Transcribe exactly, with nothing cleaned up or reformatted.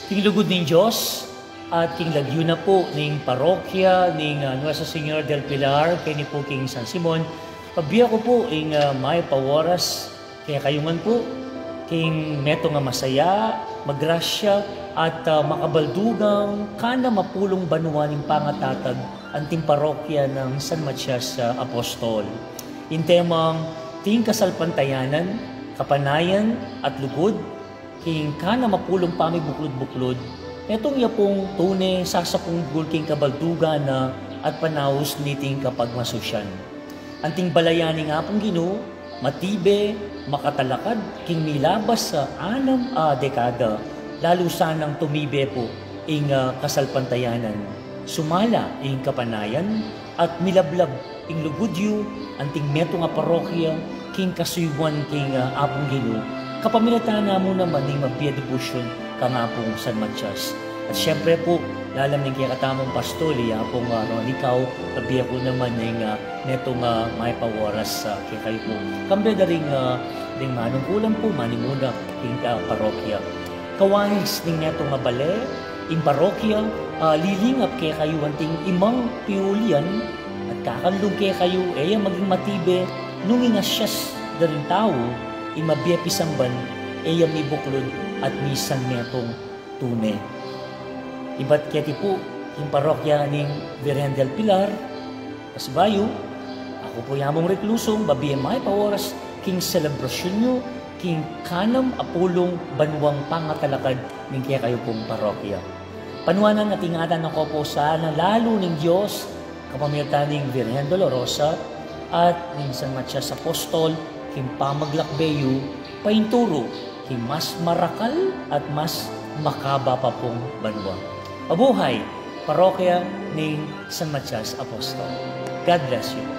King lugud ning Dios at king lagyu na pu ning parokya ning, ah, Nuestra Señora del Pilar, keni pu king San Simon, pabie ku pu ing, ah, mayap a oras kekayu ngan pu king metung a masaya, magrasya, at, ah, makabaldugang kanam a pulung banua ning pangatatag anting parokya nang San Matias, ah, Apostol. Ing temang, King Kasalpantayanan, Kapanayan, at Lugud, king kanam a pulung pamibuklud-buklud, metung ya pung tune sasapunggul king kabaldugan na at panaus niting kapagmasusyan. Anting balayan ning Apung Ginu, matibe, makatalakad, king milabas a anam a dekada, lalu sanang tumibe pu ing, ah, kasalpantayanan. Sumala ing kapanayan, at milablab ing lugud yu, anting metung a parokya, king kasuyuan king, ah, Apung Ginu, kapamilatan na mu naman ning mabie a debosyon kang Apung San Matias. At siyempre pu, lalam ning kekatamung pastol, i Apung, ah, Ronnie Cao, pabie ku naman ning, ah, metung a mayap a oras, ah, kekayu pu. Kambe da ring, ah, ding manungkulan pu, manimuna king, ah, parokya. Kawani ning metung a bale, ing parokya, ah, lilingap kekayu anting imang piulian, at kakanlung kekayu, e ya maging matibe, nung ing asyas da ring tau, ing mabie pisamban, e ya mibuklud at misan metung tune. Ibat keti pu, ing parokya ning Virgen del Pilar, Pasibayu, aku pu ya mung Recluso, mabie mayap a oras king selebrasyun yu, king kanam a pulung banuang pangatalakad ning kekayu pung parokya. Panuanan at ingatan na ko pu sana lalu ning Dios, kapamilatan ning Virgen Dolorosa at ning San Matias Apostol, king pamaglakbe yu, painturu king mas marakal at mas makaba pa pung banua. Mabuhay, parokya ning San Matias Apostol. God bless you.